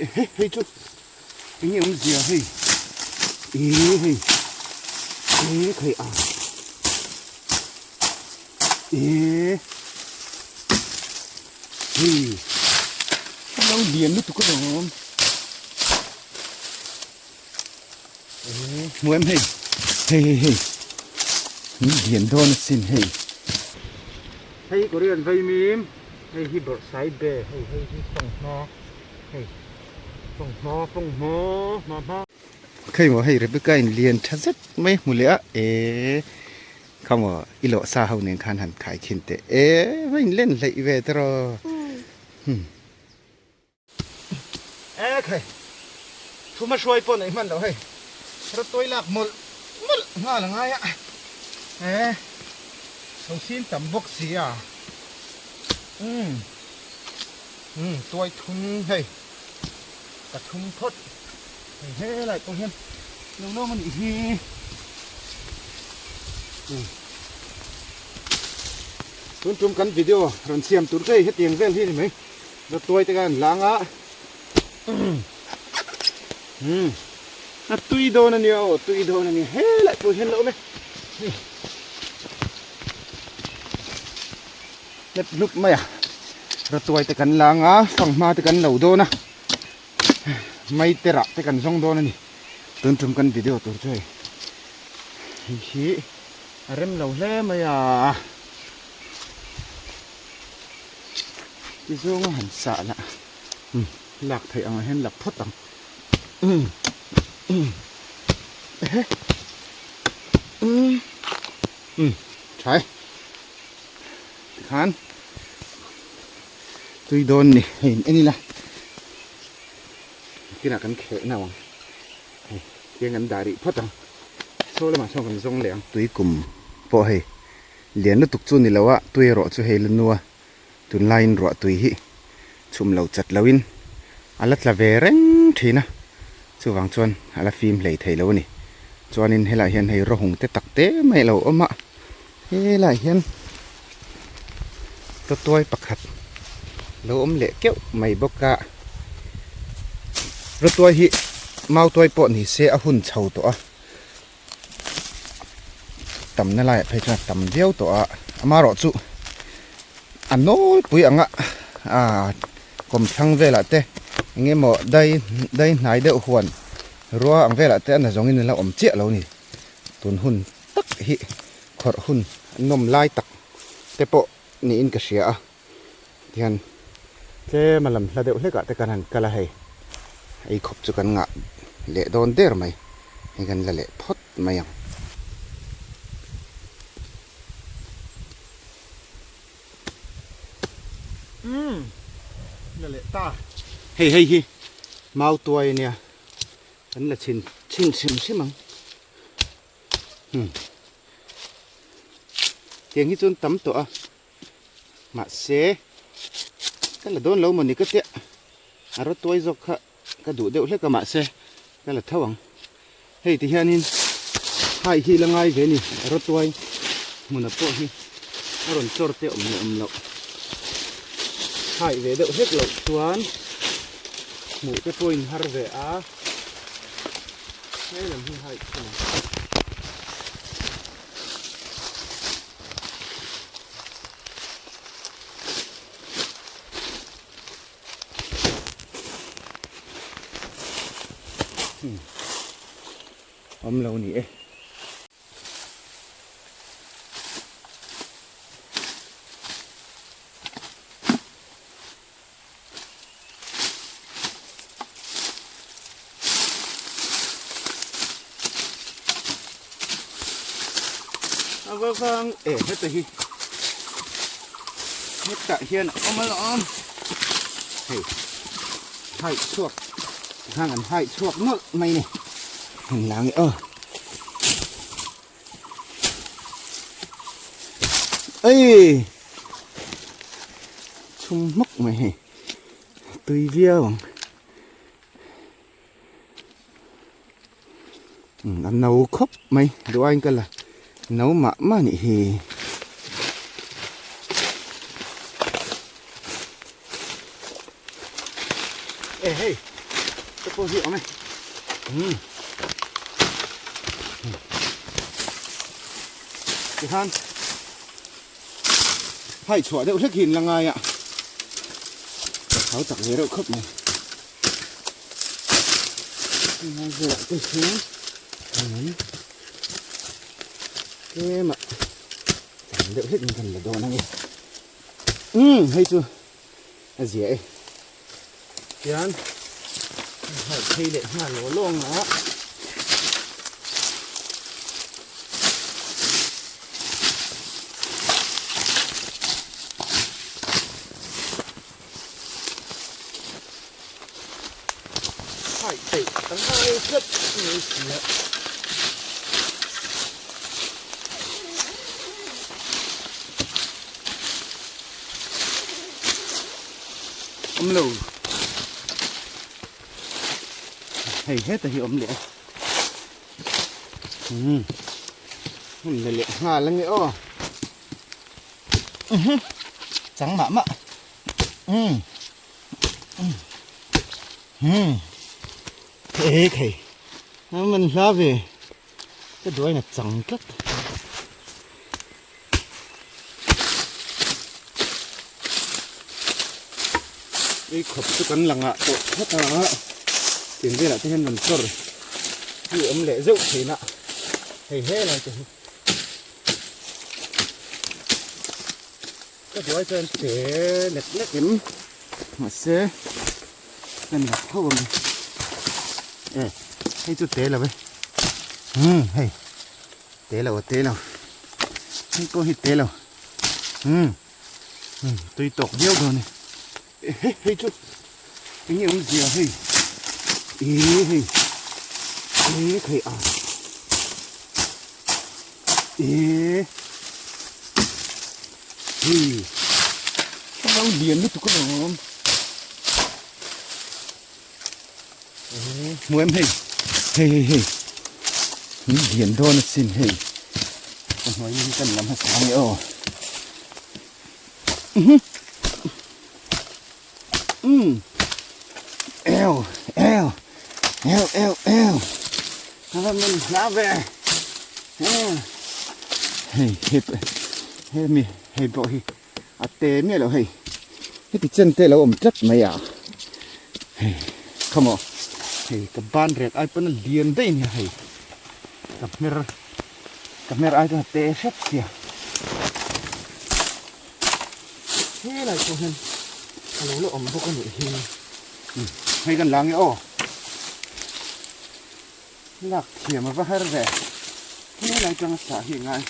Ehe hei chu enge awmzia hei ee hei ee khai a ee hei lo lian lutuk alawm ee hmu em hei hei hei hei min lian dawn asin hei hei Korean vaimim hei hi bawrhsaibe hei hei hi fanghma. Hei fanghma fanghma hma hma. Khei maw hei Rebecca in lian tha zet mai hmu leh a eee kha maw i lawh sa ho nen khan han khai khin teh eee va in len hleih ve te rawh hmm. Eee khei thuma hruai pawh neih hman loh hei rawtawi lak mawlh mawlh nghal a ngai a eee ho sin tam bawk si a umm. Umm tuai thum hei ka thum phawt hei helai pawh hian lo lawm a nih hi umm tun tum kan video rawn siam tur chu hei hetiang vel hi a ni mai dawt tuai te khan lang a umm a tui dawn a nia aw tui dawn a nia helai pawh hian lo awm e hei. Hlep hlup mai a, rawtuai te kan lang a, fanghma te kan lo dawn a, mai te rah te kan zawng dawn a ni. Tun tum kan video tur chu hei hei hi a rem lo hle mai a, ti zawnga han sah lah umm lak theih ang ah hian lak phawt ang umm umm ehe umm umm tha e. Tikhan tui dawn ni hei in en ila kinah kan kheh nau ang hei tiang kan dah rih phawt ang saw lamah sawn kan zawng leh ang. Tui kum pawh hei lian lutuk chu ni lo a tui erawh chu hei la nua tunlaiin ruah tui hi chhum lo chat lo in a la tla ve reng thin a chuvang chuan a la fim hlei thei lo a ni chuanin helaiah hian hei rawhung te tak te mai a lo awm a. Helaiah hian tawtuai pakhat lo awm leh keuh mai bawk a, rawtuai hi mautuai pawh ni se a hun chho tawh a, tamna laiah phei chuan a tam viau tawh a, amaherawhchu a nawlpui anga aaa kawmthlang velah te eng emaw dai dai hnai deuh huan rua ang velah te a na zawngin a la awm chiah lo a ni tun hun. tak hi khawrh hun an nawm lai tak te pawh niin ka hria a tihian tlem a lam hla deuh hlek ah te kan han kal a hei ei khawp chu kan ngah leh dawn der mai hei kan la leh phawt mai ang. Umm la leh ta hei hei hi mau tuai a nia kan la chhin chhin hrim hrim ang. Hmm. Tiang hi chuan tam tawh a. Mahse ka la dawn lo mawni ka tia. A rawtuai zawk kha ka duh deuh hlek a mahse ka la tho ang. Hei ti hianin hai hi la ngai ve ni a rawtuai hmuna pawh hi a rawn chawr te awm leh awm loh. Hai ve deuh hlek loh chuan hmuh te pawhin har ve a. Hei lam hi hai thung ang. Hmm. Awm lo ni e. A va vang e heta hi hetah hian a awm alawm hei hai chhuak hang an hai chhuak nawlh mai ni heng lang e aw Ei chhum hmawk mai hei tui viau ang a no khawp mai duh aiin ka la no mah mah anih hi. E hei. Heta pawh hi a awm e. Umm. Tikhan hai chhuah deuh hlek hi in la ngai a. Ka hau tak ve reuh khawp mai. Ngai velah te hian umm tlem ah tam deuh hlek in kan la dawn ang e. Umm hei chu a zia e. Tian hai phei leh nghal law law ang a. Hai peih ka ngai tlat mai si a. Awm lo. Hei heta hi awm leh a. Umm. Awm leh leh nghal ange aw. Chang mah mah. Umm. Umm. Hei hei. A man hla ve. Ka duain a chang tlat. Ei khawp chu kan la ngah tawh phawt a tin velah te hian rawn chawr hi awm leh zeuh thin a hei he lai te hi ka duai chuan che lek lek in mahse kan la tho ang e hei chu te lo e umm hei. Te lo a te lo hei pawh hi te lo umm umm tui tawk viau dawn e hei hei chu eng nge awmzia hei ih hei ih thei a ih hei a lo lian lutuk alawm Hmu em hei hei hei hei min lian dawn asin hei ka hnuai hi kan lam hmasa ang e aw umm eo eo eo eo eo ka va man hla ve hei hei hemi hei pawh hi A te miah loh hei heti chen te lo awm tlat mai a hei khawmaw hei ka ban rek ai pawn a lian daih ania hei ka hmer ka hmer ai chuan a te hrep sia helai pawh hian a lo la awm bawk a nih hi hei kan la nge aw lak thiam a va har ve helai tanga sah hi a ngai.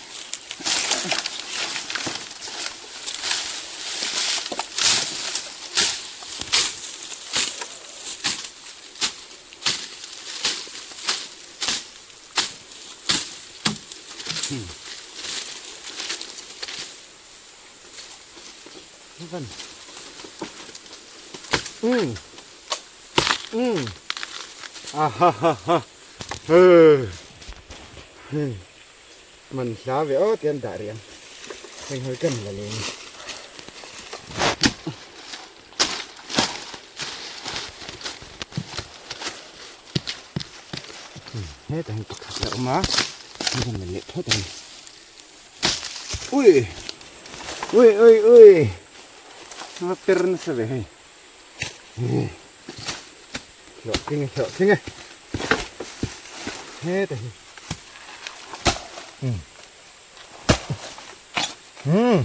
Umm. Umm. Ahahaha. Hei. Hei. Man hla ve aw te an dah rih ang. Heng hawi kan la leng. Hetah hian pakhat a awm a. Hei kan la leh phawt ang. Ui. Ui ui ui. A per nasa ve hei. Hlawh tling e hlawh tling e. Hetah hi. Hmm.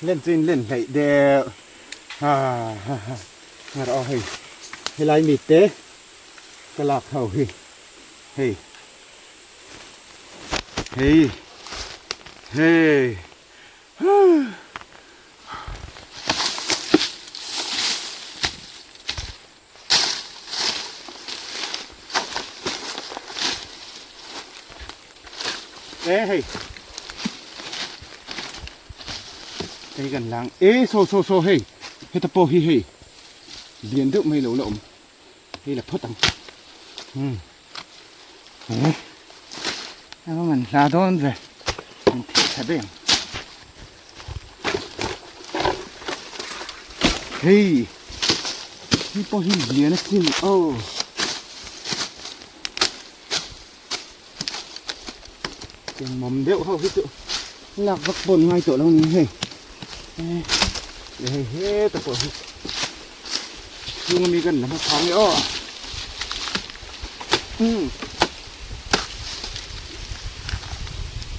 Len chu in len hleih deuh. Ha ha ha. Ngar aw hei. Helai mi te ka lak ho hi. Hei. Hei. Hei. E hei hei kan lang e saw saw saw hei heta pawh hi hei lian deuh mai lo la awm hei la phawt ang um e a va man hla dawn ve an theh tha daih ang hei. Hei pawh hi lian asin aw. Engmawm deuh ho hi chu lak vak pawn ngai tawh lo ni hei. Hei heta pawh hi chhung ami kan la hma phang e aw.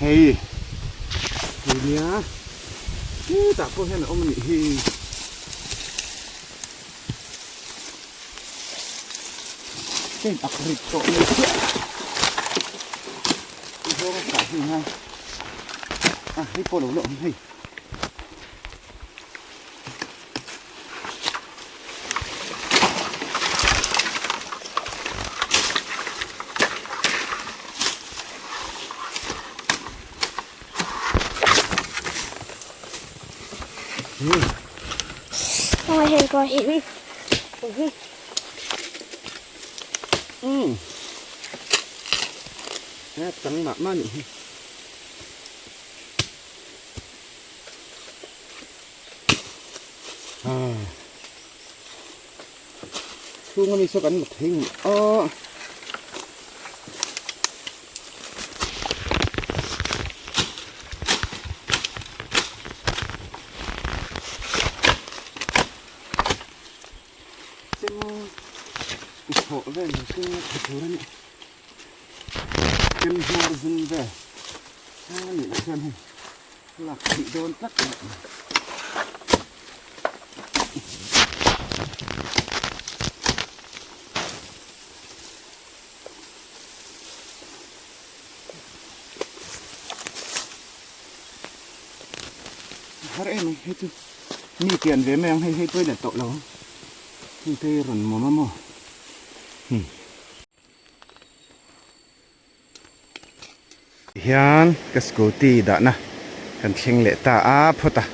Hei hei nia hetah pawh hian a awm a nih hi. Heng ak rit tawh mai chiah i zawng a kah hi ngai a hei pawh lo la awm hei. Tang mah mah nih hi. Chhung ami saw kan la thei ngei a. Chem i thawh vel lo se tha tur a ni. Chem hmawr zum vel a nih loh chuan hei lak theih dawn tlat a ni. Har em mai hei chu mi pian ve mai ang hei hei pawhin a tawh lo ang heng te hi rawn mawm a maw hmm. Hian ka scooty dahna kan thleng leh ta a phawt a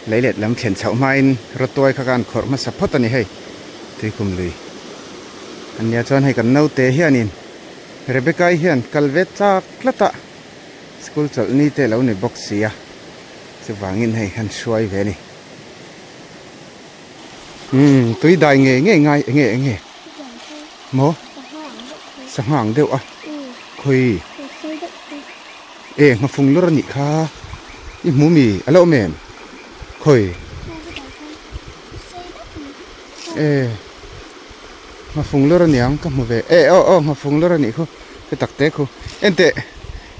leilet lam thlen chhoh hmain rawtuai kha ka han khawrh hmasa phawt a ni hei tuikum lui ania chuan hei kan naute hianin Rebecca-i hian kal ve chak tlat a school chawlh ni te lo ni bawk si a chuvangin hei han hruai ve a ni umm tui dai ngei ngei ngai enge enge maw sangha ang deuh a khawi e nghafung lawr a nih kha i hmu mi a lo awm em khawi e. Nghafung lawr aniang ka hmu ve e aw aw nghafung lawr anih khu he tak te khu enteh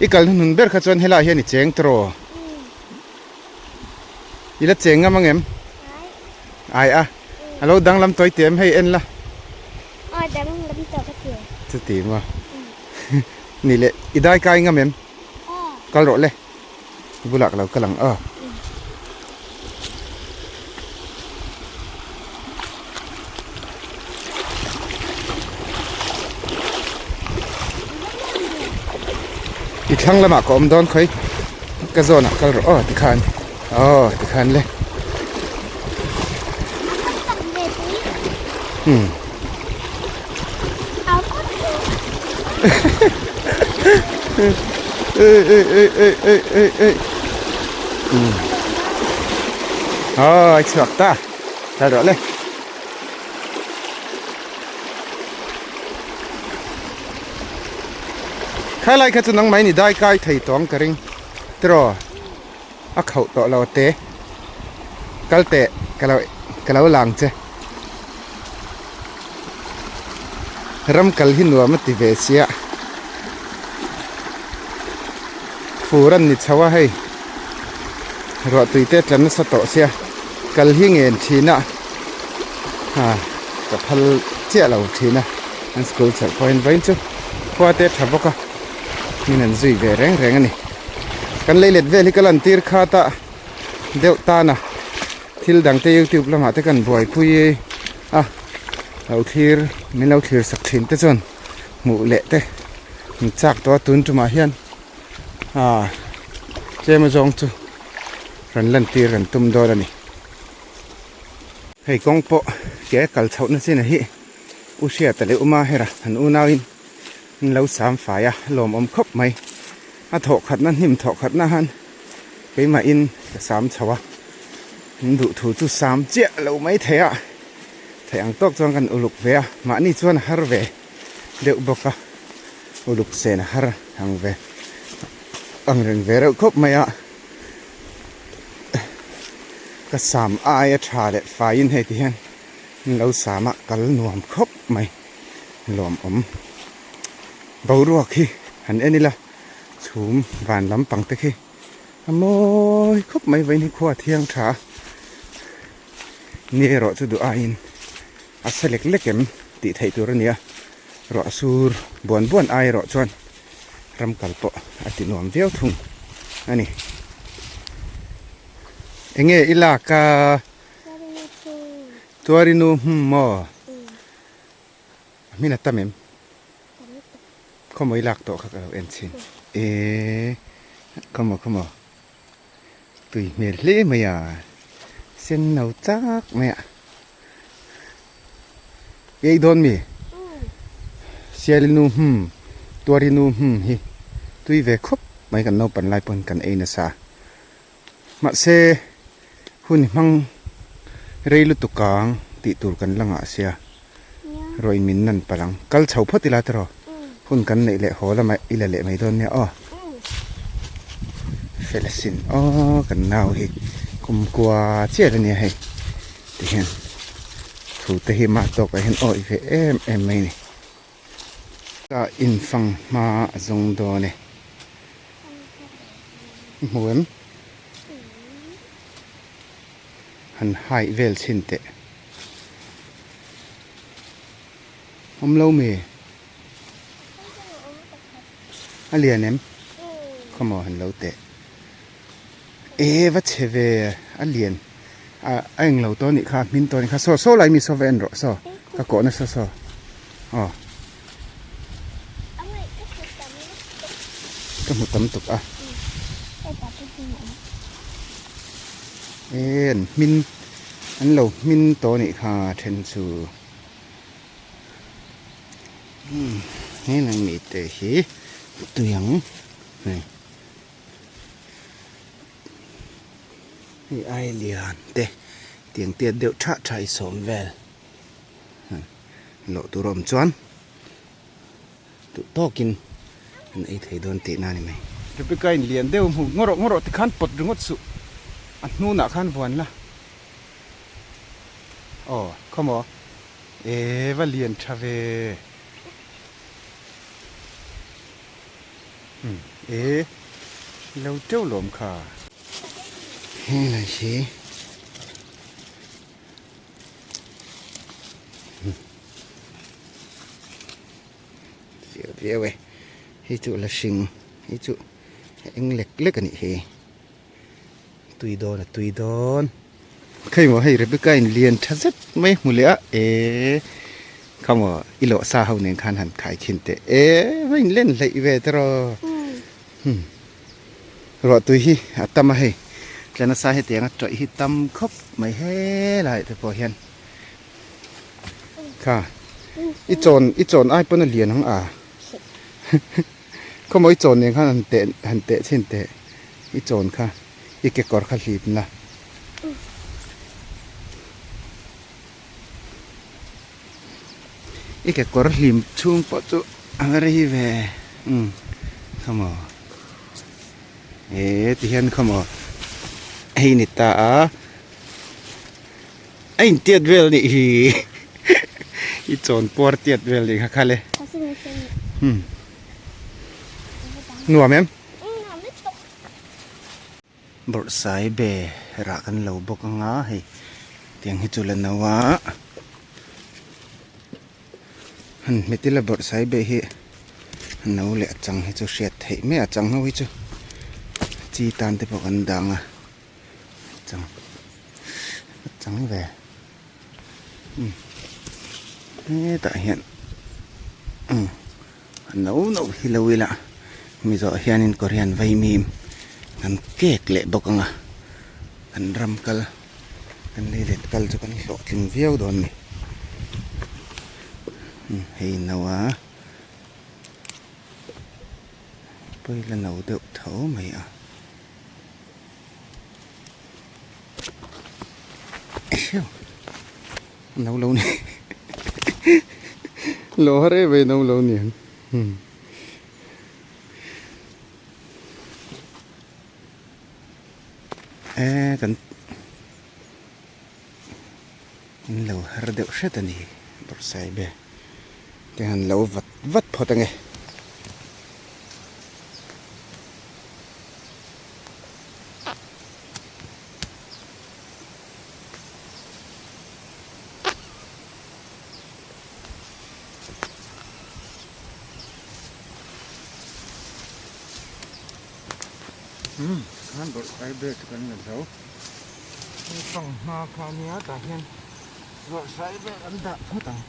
i kal hnuhnun ber kha chuan helai hian i cheng tawh i la cheng ngam angem ai a a lo danglam tawi teh em hei en la aw danglam tawh ka ti chuti maw ni leh i dai kai ngam em kal rawh le bulah ka lo kal ang aw. I thlang lamah ka awm dawn khawi ka zawnah kal rawh aw tikhan aw tikhan le hmm Ê ê ê ê ê ê ê hmm Ôi chhuak ta kal rawh le Khai lai kha chu nangmah in i dai kai thei tawh ang ka ring tiraw a khauh tawh lo te kal teh ka lo ka lo lang che ram kal hi nuam a ti ve sia fur an ni chho a hei ruah tui te tla nasa tawh sia kal hi ngen thin a ha ka phal chiah lo thin a an school chawlh pawhin vawiin chu khua te a tha bawk a min an zui ve reng reng a ni kan lei let vel hi ka lan tir khat a deuh tan a thil dang te youtube lamah te kan buaipui a lo thlir min lo thlir sak thin te chuan hmuh leh te an chak tawh a tun tumah hian ah tlem azawng chu rawn lan tir kan tum dawn a ni hei kawng pawh ke kal chhoh na chin a hi u hriata leh uma hera an unauin an lo sam fai a lawmawm khawp mai a thawh khatna hnim thawh khatna han keimahin ka sam chho a an duh thu chu sam chiah lo mai thei a. Theih ang tawk chuan kan uluk ve a, mahni chuan a har ve deuh bawk a, uluk sen a har ang ve ang reng ve reuh khawp mai a. Ka sam aia tha leh faiin hei ti hian an lo sam a, kal nuam khawp mai lawmawm. Boruak hi han en ila chhum van lampang te khi a mawi khawp mai vawiin hi khua a thiang tha a. Ni erawh chu duh aiin a sa lek lek em tih theih tur a ni a, ruah sur buan buan ai erawh chuan ram kal pawh a ti nuam viau thung a ni. Enge i lak a? Tuarinu hum maw? A hmin a tam em? Khawmaw i lak tawh kha ka lo en chhin. Eee khawmaw khawmaw. Tui hmel hle mai a, sen no chak mai a. I ei dawn mi? Sialinu hum, Tuarinu hum hi tui ve khawp mai kan naupan lai pawn kan ei nasa. Mahse hun hmang rei lutuk ang tih tur kan la ngah sia. Ruain min nan palh ang. Kal chho phawt ila tiraw? Hun kan neih leh haw lamah i la leh mai dawn nia aw. Fel asin aw kan nau hi kumkua chiah a nia hei tihian thu te hi mah tawkah hian awi ve em em mai a ni. Ka infang hma a zawng dawn e. I hmu em? Han haih vel chhin teh. Awm lo mi? A lian em? Khawmaw han lo teh. E va chhe ve a lian. A a eng lo tawh anih kha a hmin tawh anih kha saw saw lai mi saw va en rawh saw ka kawh nasa saw aw. Ka hmu tam tuk a. E an hmin an lo hmin tawh anih kha then chu. Umm helai mi te hi tui ang hei hei ai lian te tiang tiat deuh thah thah i sawm vel loh tur a awm chuan duh tawkin an ei thei dawn tihna a ni mai. Rebecca in lian deuh hmu ngaw rawh ngaw rawh tikhan pawt ringawt suh a hnunah khan vuan la. Aw khawmaw e va lian tha ve umm e lo teuh lawm kha. Helai hi Viau viau e hei chu la hring hei chu a eng lek lek a nih hi. Tui dawn a tui dawn. Khei maw hei Rebecca in lian tha zet mai hmu leh a e kha maw i lawh sa ho nen khan han khai khin teh e va in len hleih ve te rawh hmm ruah tui hi a tam a hei tla nasa hetiang a tawih hi tam khawp mai helai te pawh hian kha i chawn i chawn ai pawn a lian ang a. Khawmaw i chawn nen khan han teh han teh chhin teh i chawn kha i kekawr kha hlip na. I kekawr hlim chhung pawh chu a va rei ve umm khawmaw eh ti hian khawmaw hei ni ta a a intiat vel nih hi i chawn puar tiat vel nih kha kha le umm nuam em bawrhsai be rah kan lo bawk anga hei tiang hi chu la no a han hmet ila bawrhsai be hi a no leh a chang hi chu hriat theih mai a chang ho hi chu chi tan te pawh kan dang a. Chang chang ve umm hetah hian umm a no no hi lo ila hemi zawh hianin korean vaimim kan kek leh bawk ang a kan ram kal kan lei let kal chu kan hlawhtling viau dawn a ni umm hei no a pawi la no deuh tho mai a. No lo ni lo har em em no lo ni ang e kan in lo har deuh hret a ni bawrhsaibe te han lo vat vat phawt ange. Umm khan bawrh kai ber chu kan la zo hei fanghma kha ania tah hian bawrh sai ber an dah phawt ang.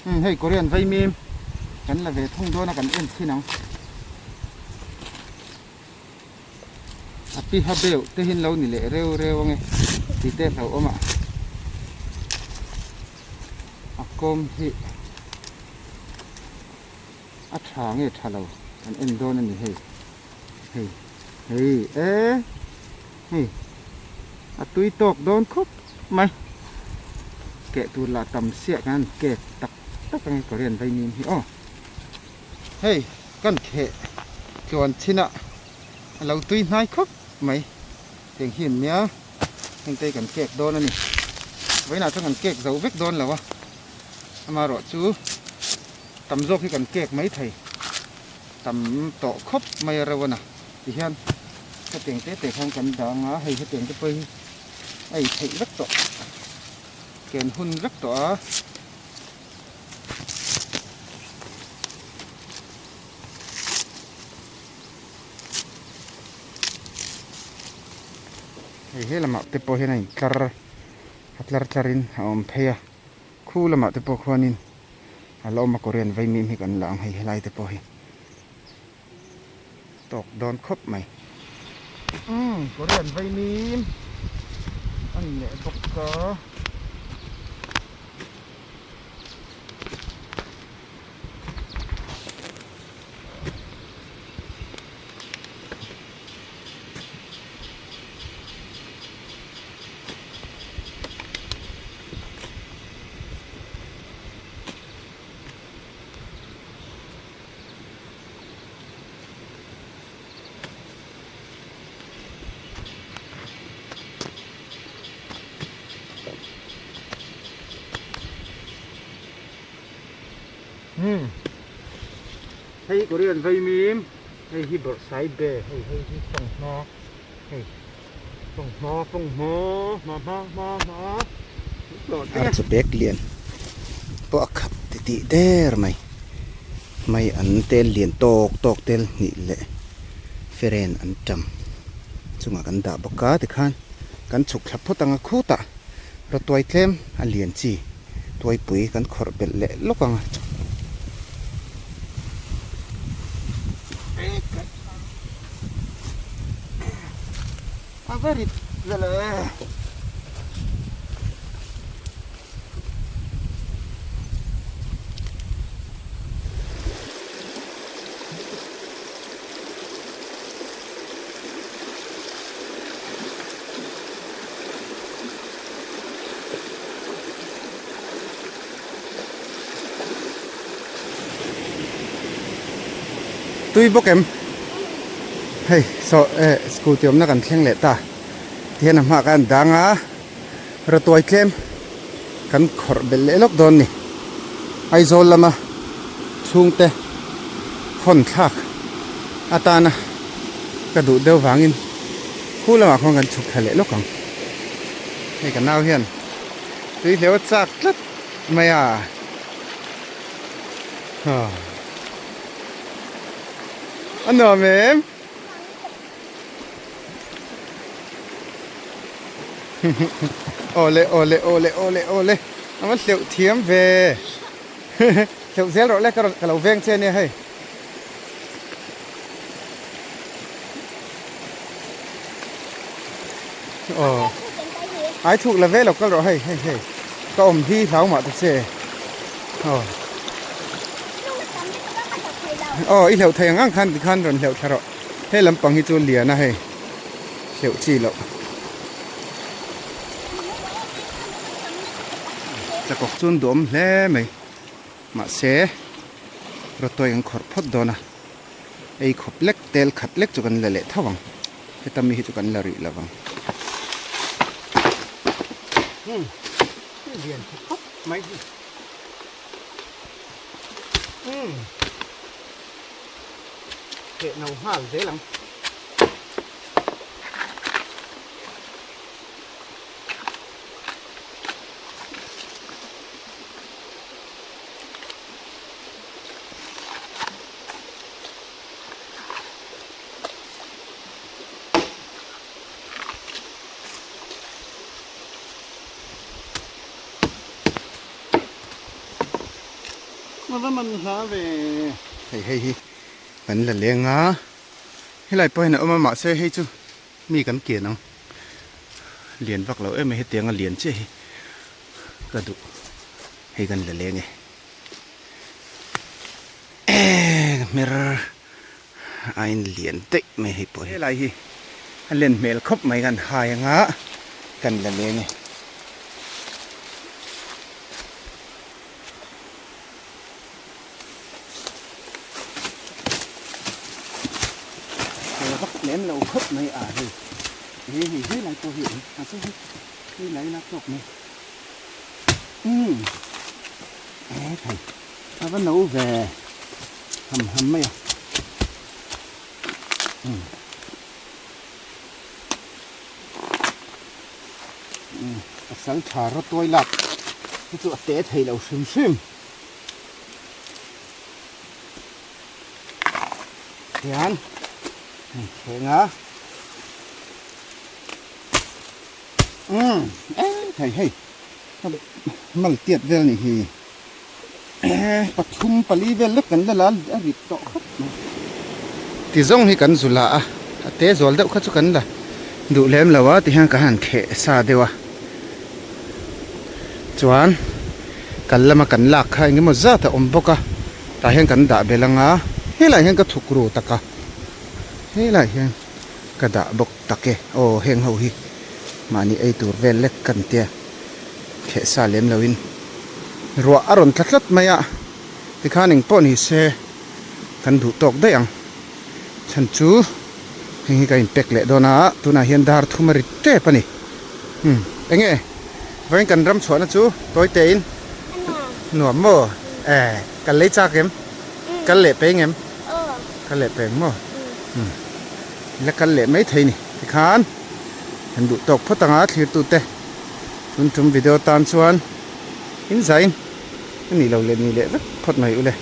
Umm hei Korean vaimim kan la ve thung dawn a kan en thin ang a piha beuh te hi an lo ni leh reu reu ange tih te hlauhawm a. A kawm hi a tha nge tha lo kan en dawn a ni hei hei hei e hei a tui tawk dawn khawp mai keh tur lah tam siah kan kek tak tak ang Korean vaimim hi aw hei kan kheh tluan chin ah a lo tui hnai khawp mai tiang hi an nia. Heng te hi kan kek dawn a ni. Vawiinah chuan kan kek zo vek dawn lo a, amaherawh chu tam zawk hi kan kek mai thei tam tawh khawp mai a reuh a na. Tihian hetiang te te khan kan dang a, hei hetiang te pawh hi a ei theih vek tawh, ken hun vek tawh a. Hei he lamah te pawh hian a intlar a tlar tlar in a awm phei a khu lamah te pawh khuanin a la awm a Korean vaimim hi kan la ang hei helai te pawh hi tawk dawn khawp mai. Umm Korean vaimim a ni leh bawk a. Umm hei Korean vaimim hei hi bawrhsai be hei hei hi fanghma hei fanghma fanghma hma hma hma hma Ar chu bag lian pawh a khat ti tih der mai mai an tel lian tawk tawk tel hnih leh feren an tam chungah kan dah bawk a tikhan kan chhuk thla phawt ang a khutah rawtuai tlem a lian chi. Tuaipui kan khawrh belh leh lawk ang a. A va rit vel e. Tui bawk em hei saw eh scooty awmna kan thleng leh ta tihian a hmaah khan dang a rawtuai tlem kan khawrh belh leh lawk dawn ni Aizawl lama chhungte hawn thlak. Atana ka duh deuh vangin khu lamah khuan kan chhuk thla leh lawk ang. Hei ka nau hian tui hleuh a chak tlat mai a. A nuam em? Awle awle awle awle awle a va hleuh thiam ve. Hleuh zel rawh le ka rawn ka lo veng che ania hei. Aw ai thuk la ve lo kal rawh hei hei hei ka awm hi hlau mah ta che aw aw i hleuh thei ang ang khan tikhan rawn hleuh thla rawh he lampang hi chu lian a hei hleuh chi loh chakawk chu an duhawm hle mai. Mahse, rawtuai kan khawrh phawt dawn a, ei khawp lek tel khat lek chu kan la leh tho ang, heta mi hi chu kan la rih lo vang. Umm, thil lian tha khawp mai hi. Umm, heh no nghal zel ang. Hei hei hi kan la leng a helai pawh hian a awm a mahse hei chu mi kan kian ang lian vak lo em mai hetiang a lian chiah hi. Ka duh hei kan la leng e eh hmer a in lian daih mai hei pawh hi helai hi a len hmel khawp mai kan hai anga kan la leng e. Vak lem lo khawp mai a hei hei hei helai pawh hi a chu hei hei lai la tawk mai. Umm e thei a va no ve ham ham mai a umm umm pasal tha rawtuai lak hi chu a te thei lo hrim hrim hian hei thleng a. Umm eh thei hei mal tiat vel nih hi eh pathum pali vel lek kan la la a rit tawh khawp mai ti zawng hi kan zu la a a te zual deuh kha chu kan la duh lem lo a ti hian ka han kheh sa deuh a chuan kal lama kan lak kha eng emaw zat a awm bawk a tah hian kan dah belh ang a helaiah hian ka thuk ru tak a helaiah hian. Ka dah bawk tak e. Aw heng ho hi mahni ei tur vel lek kan tia kheh sa lem loin ruah a rawn tla tlat mai a tikhan eng pawh ni se kan duh tawk daih ang chhan chu heng hi ka in pack leh dawn a tunah hian dar thum a ri tep a ni umm eng nge vawiin kan ram chhuahna chu tawi te in nuam maw e kal lei chak em kal leh peng em kal leh peng maw. Umm la kal leh mai thei ni tikhan kan duh tawk phawt anga thlirtute tun tum video tan chuan in zain a nih lo leh ni leh vek phawt mai ule.